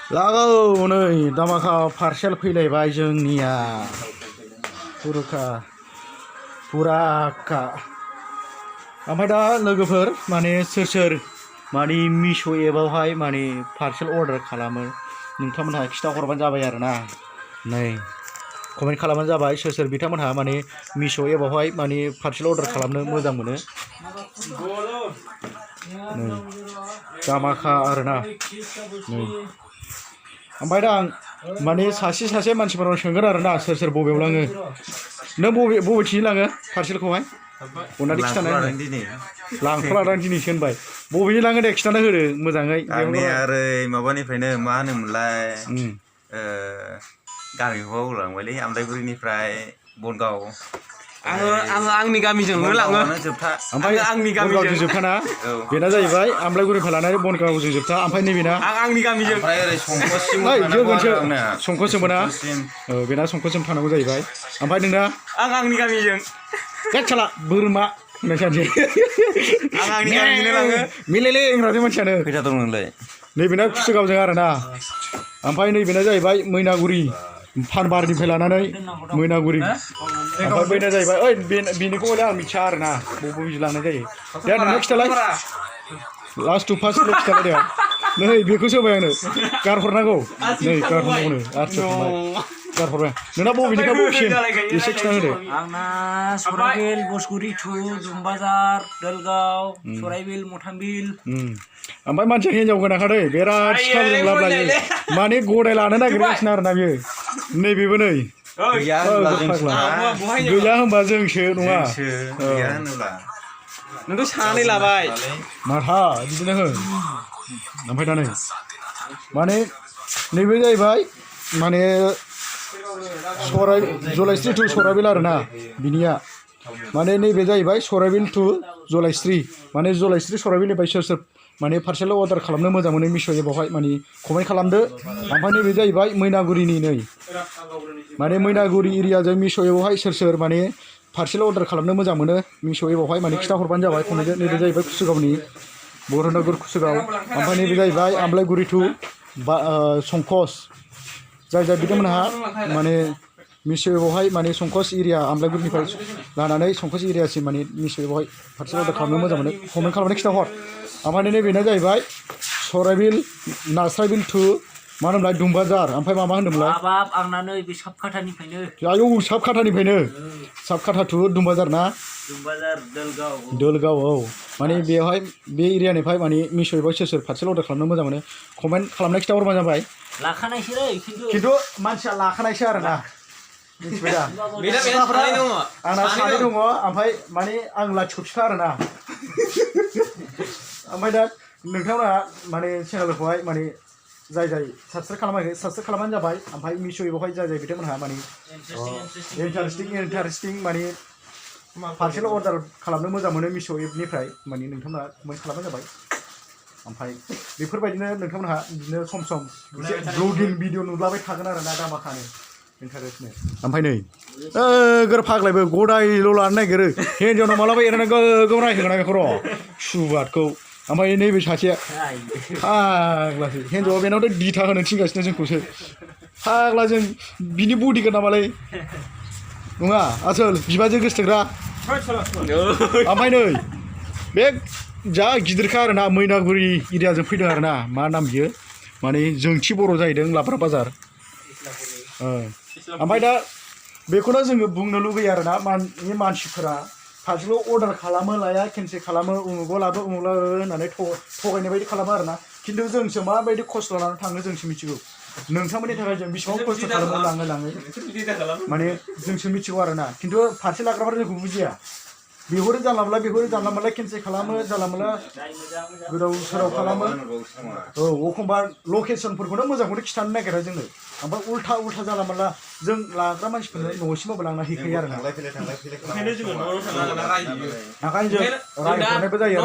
लागाव नै दामाखा पार्सेल फैलायबाय जोंनिया पुराखा ओमफ्राय दा लोगोफोर माने सोर माने मिशो एपआवहाय माने पार्सेल अर्डार खालामो नोंथांमोनहा खिथाहरबानो जाबाय आरोना नै कमेन्ट खालामबानो जाबाय सोर बिथांमोनहा माने मिशो एपआवहाय माने पार्सेल अर्डार खालामनो मोजां मोनो नै दामाखा आरोना नै ओमफ्राय दा आं माने सासे मानसिफोराव सोंगोन आरोना सोर बबेयाव लाङो नों बबेथिं लाङो पार्सेलखौहाय अननानै खिथानानै लांथ'लादां दिनैसो होनबाय बबेनि लाङो दे खिथाना होदो मोजाङै आंनि ओरै माबानिफ्रायनो मा होनोमोनलाय गामिखौ लांबायलै आमलायगुरिनिफ्राय बनगाव आङो आंनि गामिजोंनो लाङो जोबथा ओमफ्राय आंनि गामिजों जोबथाना बेना जाहैबाय आमलायगुरिनिफ्राय लानानै बनगावजों जोबथा ओमफ्राय नैबेना आंनि गामिजों ओमफ्राय ओरै संकससिम संकससिमबोना बेना संकससिम थानांगौ जाहैबाय ओमफ्राय नोंना आंनि गामिजों गाच्छाला बोरमा होननाय सानसे आं आंनि गामिजोंनो लाङो मिलायलै इंराजि मानसियानो खैथा दं नोंलाय नैबेना खुसुगावजों आरोना ओमफ्राय नैबेना जाहैबाय मैनागुरि फानबारिनिफ्राय लानानै मैनागुरि ओमफ्राय बैना जाहैबाय ओइ बेनिखौ हले आं मिथिया आरोना बबे लांनाय जायो दे नोंनो खिथालाय लास्ट टु फार्स्ट खिथालाय दे नै बेखौसो होबाय आंनो गारहरनांगौ नै गारहरनांगौनो आदसा गारहरबाय नोंना बबेनिखा बबेसिम एसे खिथा होदो आंना सराइबिल बसगुरि टु दुमबाजार दलगाव सराइबिल मथामबिल ओमफ्राय मानसिया हिन्जाव गोनांखादै बिराद सिखावजों लाब लायो माने गदाय लानो नागिरगासिनो आरोना बियो नैबेबो नै गैया होनबा जोंसो नङा नोंथ' सानै लाबाय माथा बिदिनो होन ओमफ्राय दा नै माने नैबे जाहैबाय माने जलाइस्रि टु सराइबिल आरोना बिनिया माने नैबे जाहैबाय सराइबिल टु जलाइस्रि माने जलाइस्रि सराइबिलनिफ्राय सोर माने पार्सेल अर्डार खालामनो मोजां मोनो मिशो एपआवहाय माने कमेन्ट खालामदो ओमफ्राय नैबे जाहैबाय मैनागुरिनि नै माने मैनागुरि एरियाजों मिशो एपआवहाय सोर माने पार्सेल अर्डार खालामनो मोजां मोनो मिशो एपआवहाय माने खिथाहरबानो जाबाय कमेन्टजों नैबे जाहैबाय कुसुगावनि बरनगर कुसुगाव ओमफ्राय नैबे जाहैबाय आमलायगुरि टु संकस जाय बिथांमोनहा माने मिशो एपआवहाय माने संकस एरिया आमलायगुरिनिफ्राय लानानै संकस एरियासिम माने मिशो एपआवहाय पार्सेल अर्डार खालामनो मोजां मोनो कमेन्ट खालामनानै खिथाहर ओमफ्राय नैबेना जाहैबाय सराइबिल नास्राइबिल टु मा होनोमोनलाय दुमबाजार ओमफ्राय मा होनोमोनलाय आंना नै बे साबखाथानिफ्रायनो आयौ साबखाथा टु दुमबाजार ना दुमबाजार दलगाव औ माने बेवहाय बे एरियानिफ्राय माने मिशो एपआव सोर पार्सेल अर्डार खालामनो मोजां मोनो कमेन्ट खालामनाय खिथाहरबानो जाबाय लाखानायसोलै खिन्थु मानसिया लाखानायसो आरोना मिथिबाय दा आंना सानै दङ ओमफ्राय माने आं लाथिख' फिखा आरोना ओमफ्राय दा नोंथांमोनहा माने चेनेलखौहाय माने जाय साबसक्राइब खालामाखै साबसक्राइब खालामबानो जाबाय ओमफ्राय मिशो एपआवहाय जाय बिथांमोनहा माने इन्टारेस्टिं माने पार्सेल अर्डार खालामनो मोजां मोनो मिशो एपनिफ्राय माने नोंथांमोनहा कमेन्ट खालामबानो जाबाय ओमफ्राय बेफोरबायदिनो नोंथांमोनहा बिदिनो सम एसे ब्लगिं भिडिअ नुलाबाय थागोन आरोना दामाखानो इन्टारेस्टनो ओमफ्राय नै गोर फाग्लायबो गदायल' लानो नागिरो हिन्जावनाव मालाबा एरैनो गोगोम रायहोगोन बेखौ र' सुबादखौ ओमफ्राय नैबे सासेया फाग्लासो हिन्जावा बेनावथ' दिथा होनो थिनगासिनो जोंखौसो फाग्ला जों बिनि बडिगार्ड नामालै नङा आसोल बिबाजै गोसोथोग्रा ओमफ्राय नै बे जा गिदिरखा आरोना मैनागुरि एरियाजों फैदों आरोना मा नाम बियो माने जोंथि बर' जाहैदों लाब्रा बाजार ओमफ्राय दा बेखौनो जोङो बुंनो लुगैयो आरोना मानसिफोरा पार्सेल अर्डार खालामो लाया केन्सेल खालामो उमुगाव लाबो होननानै थगायनाय बायदि खालामो आरोना खिन्थु जोंसो माबायदि खस्थ' लानानै थाङो जोंसो मिथिगौ नोंथांमोननि थाखाय जों बेसेबां खस्थ' खालामो लाङै माने जोंसो मिथिगौ आरोना खिन्थु पार्सेल लाग्राफोरा जोंखौ बुजिया बिहरो जानला मोनला केन्सेल खालामो जानला मोनला गोदाव सोराव खालामो औ एखमबा लकेसनफोरखौनो मोजांखौनो खिथानो नागिरा जोंनो ओमफ्राय उल्था जानला मोनला जों लाग्रा मानसिफोरनो न'सिमावबो लांना हैखायो आरो ना ओंखायनो जों रायहरनायबो जायो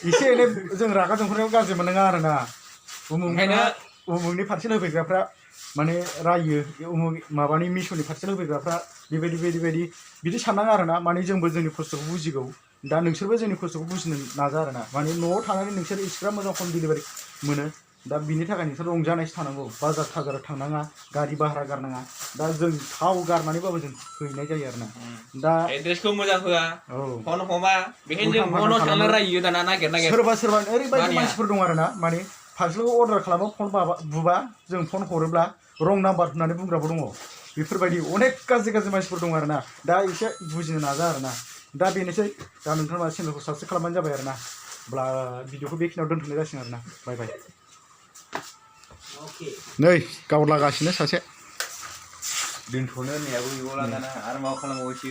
एसे एनै जों रागा जोंहरनायाव गाज्रि मोननाङा आरोना उमुगनि पार्सेल होफैग्राफ्रा माने रायो माबानि मिशोनि पार्सेल होफैग्राफ्रा बिदि साननाङा आरोना माने जोंबो जोंनि खस्थ'खौ बुजिगौ दा नोंसोरबो जोंनि खस्थ'खौ बुजिनो नाजा आरोना माने न'आव थानानै नोंसोर इसिग्राब मोजां हम डिलिभारि मोनो दा बिनि थाखाय नोंसोर रंजानायसो थानांगौ बाजार थाजाराव थांनाङा गारि भारा गारनाङा दा जों थाव गारनानैबाबो जों हैनाय जायो आरोना दा एड्रेसखौ मोजां होआ औ फन हमा बेखायनो जों उल्था फनाव फाल्था थांना खालामो। रायो दाना नागिर नागिर सोरबा सोरबा ओरैबायदि मानिया। मानसिफोर दं आरोना माने पार्सेलखौ अर्डार खालामो फन बुबा जों फन हरोब्ला रं नाम्बार होननानै बुंग्राबो दङ बेफोरबायदि अनेक गाज्रि गाज्रि मानसिफोर दं आरोना दा एसे बुजिनो नाजा आरोना दा बेनोसै दा नोंथाङा चेनेलखौ साबस्क्राइब खालामबानो जाबाय आरोना अब्ला भिडिअखौ बेखिनियाव दोनथ'नाय जासिगोन आरोना बाय बाय अके नै गावलागासिनो सासे दोनथ'नो होननायाबो गैबावला दाना आरो मा खालामबावसो